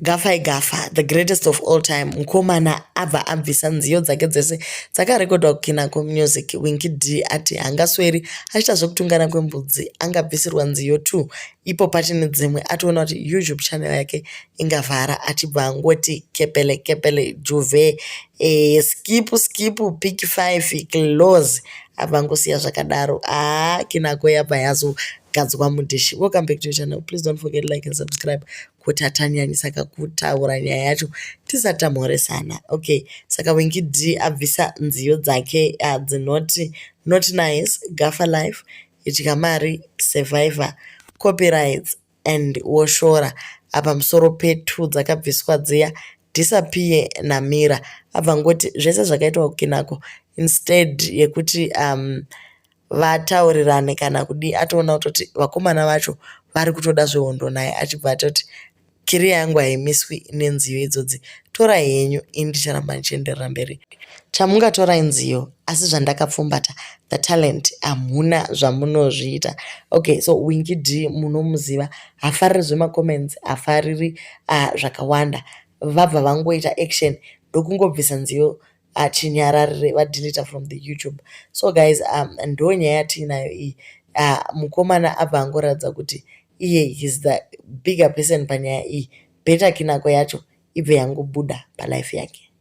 Gafa igafa, the greatest of all time. Mukomana abva abvisa nziyo dzake dzese dzakarekodwa kuKinako Music. Winky D ati hangasweri achiita zvekutungana kwembudzi, angabvisirwa nziyo 2 ipo pachine dzimwe. Atoona kuti YouTube channel yake ingavhara, achibva angoti kepele kepele juve, skip skip pick 5 close, abva angosiya zvakadaro. Haa, Kinako yabva yazogadzwa mudhishi. Welcome back to your channel. Please don't forget to like and subscribe kuti atanyanyisa kakutaura nyaya yacho tisati tamhoresana. Okay, saka Winky D abvisa nziyo dzake dzinoti Not Nice, Gafa Life, Idya Mari, Survivor, Copyrights and Woshora. Pamusoro pe2 dzakabviswa dziya, Disappear naMira. Abva ngoti zvese zvakaitwa kuKinako, instead yekuti vataurirane kana kudii, atoona kutoti vakomana vacho vari kutoda zvehondo naye, achibva atoti career yangu haimiswi nenziyo idzodzi, torai henyu, ini ndicharamba ndichienderera mberi. Chamungatora nziyo, asi zvandakapfumbata, the talent, hamuna zvamunozviita. Okay, so Winky D munomuziva, hafariri zvemacomments, hafariri zvakawanda. Vabva vangoita action ndokungobvisa nziyo chinyararire, vadelete from the YouTube. So guys, ndo nyaya yatiinayo iyi. Mukomana abva angoratidza kuti iye is the bigger person panyaya iyi. Better Kinako yacho ibve yangobuda palife yake.